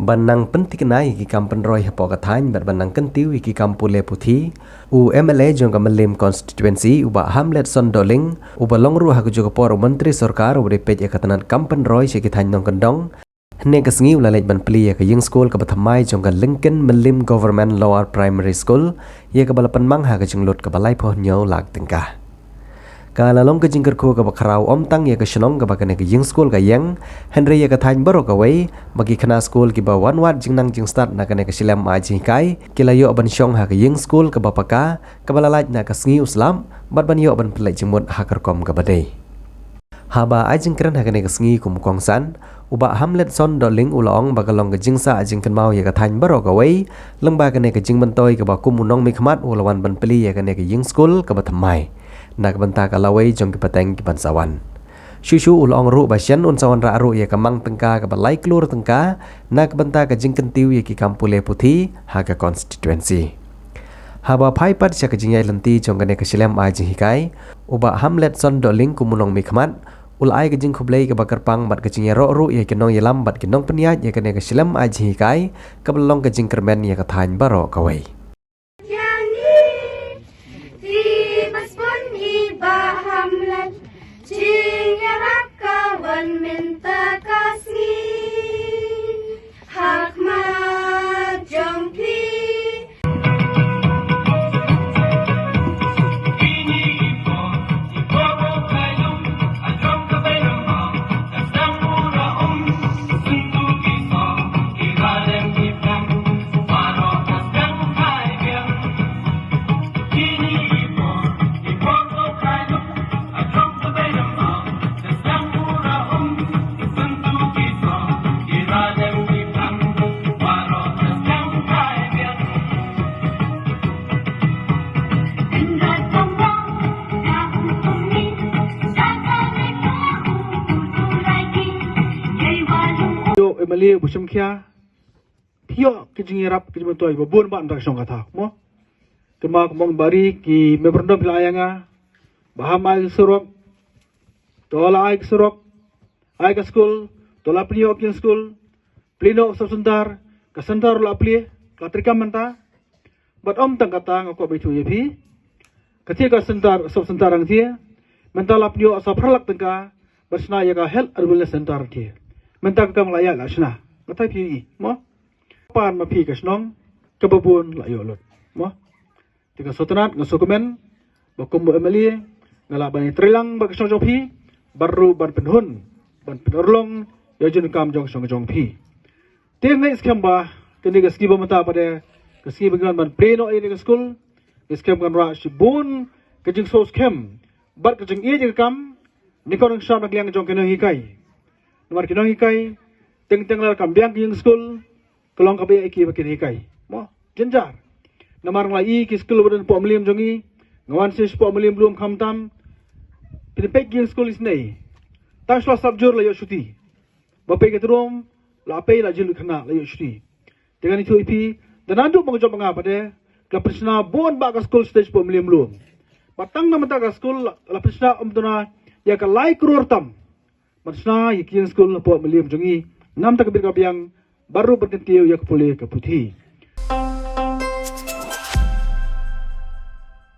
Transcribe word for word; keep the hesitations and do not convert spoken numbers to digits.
Ban nang pynthikna ïa ki kam pynroi hapoh ka thaiñ bad ban nang kyntiew ïa ki kam pule puthi, u M L A jong ka Mylliem Constituency, u Bah Hamletson Dohling, uba long ruh ha kajuh ka por u Myntri Sorkar uba dei peit ïa ka tnat kam pynroi sha ki thaiñ nongkyndong, hynne ka sngi u la leit ban plie ïa ka ïing skul kaba thymmai jong ka Lyngkyn Mylliem Government Lower Primary School, ïa kaba la pynmang ha ka jinglut kaba laiphew hynñiew lak tyngka. Ka la long ka jingkyrkhu kaba khraw ym tang ïa ka shnong kaba kane ka ïing skul ka ïeng, hynrei ïa ka thaiñ baroh kawei, ba ki khynnah skul kiba wan wad jingnang jingstad na kane ka shlem ai jinghikai, ki la ïoh ban shong ha ka ïing skul kaba paka, kaba la lait na ka sngi u slap, bad ban ïoh ban pynleit jingmut ha ka rukom kaba dei. Haba ai jingkren ha kane ka sngi kum u kongsan, u Bah Hamletson Dohling u la ong ba ka long ka jingsah jingkynmaw ïa ka thaiñ baroh kawei, lyngba kane ka jingmyntoi kaba kum u nongmihkhmat u la wan ban plie ïa kane ka ïing skul kaba thymmai, na ka bynta ka lawei jong ki pateng kiban sa wan. Shuh shuh u la ong ruh ba shen un sa wanrah ruh ïa ka mang tyngka kaba lai klur tyngka, na ka bynta ka jingkyntiew ïa ki kam pule puthi ha ka constituency. Haba phai pat sha ka jingïaid lynti jong kane ka shlem ai jinghikai, u Bah Hamletson Dohling kum u nongmihkhmat, u la ai ka jingkhublei kaba kyrpang bad ka jingïaroh ruh ïa ki nongïalam bad ki nongpynïaid ïa kane ka shlem ai jinghikai, kaba la long ka jingkyrmen ïa ka thaiñ baroh kawei. Jingïarap ka wan mynta ka sngi ha khmat jong phi. Ïoh, M L A Busham Khia, phi ïoh ki jingïarap ki jingmyntoi ba bun ba nda shong kata mo. Kama kumong bari ki memorandum phi la ai ïa nga, ba ham ai surok, to la ai surok, ai ka skul, to la pynïoh ki skul, plie noh sub center, ka center la plie, ka treikam mynta. Bad ym tang kata nga kwah ban ïathuh ïa phi, ka thie ka center, sub center ang thie, mynta la pynïoh sa phra lak tyngka ban shna ïa ka health and wellness center thie. Mynta ka kam la ïa la shna. Nga thait phi mo. Pan ma phi ka shnong kaba bun la ïoh lut mo. Te nga sngewtynnat, nga sngewkmen ba kum u M L A nga lah ban ïatreilang bad ka shnong jong phi, bad ruh ban pynhun, ban pynurlong ïa ka jingdonkam jong ka shnong jong phi. Te nga ngeit skhem ba kane ka sngi ba mynta pat de ka sngi ba ngi wan ban plie noh ïa ka skul, nga ngeit skhem kan wanrah shibun ka jingsngew skhem bad ka jingïeit ïa ka kam, nyngkong nyngshap na ka liang jong ki nonghikai. Namar ki nonghikai, teng teng lada kam biang ka ïing skul, ka long kaba ïa ki ba kin hikai mo, jynjar. Namar nga la ïohi ki skul ba don hapoh Mylliem jong ngi, nga wan shisha hapoh Mylliem Lum khamtam, phin peit ki ïing skul isynei, tang shu la sap jur la ïoh shuti. Ba peit ka trum, la peit la jin lut khynnah la ïoh shuti. Te ngan ïathuh ïa phi, da naduh ba nga jop nga pat de, ka la pynshna bun bah ka skul stage hapoh Mylliem Lum. Ba tang na mynta ka skul la, la pynshna ym duna ïa ka lai klur tam ban shna ïa ki ïing skul hapoh Mylliem jong ngi, namar ka bit ka biang, bad ruh ban kyntiew ïa ka pule ka puthi.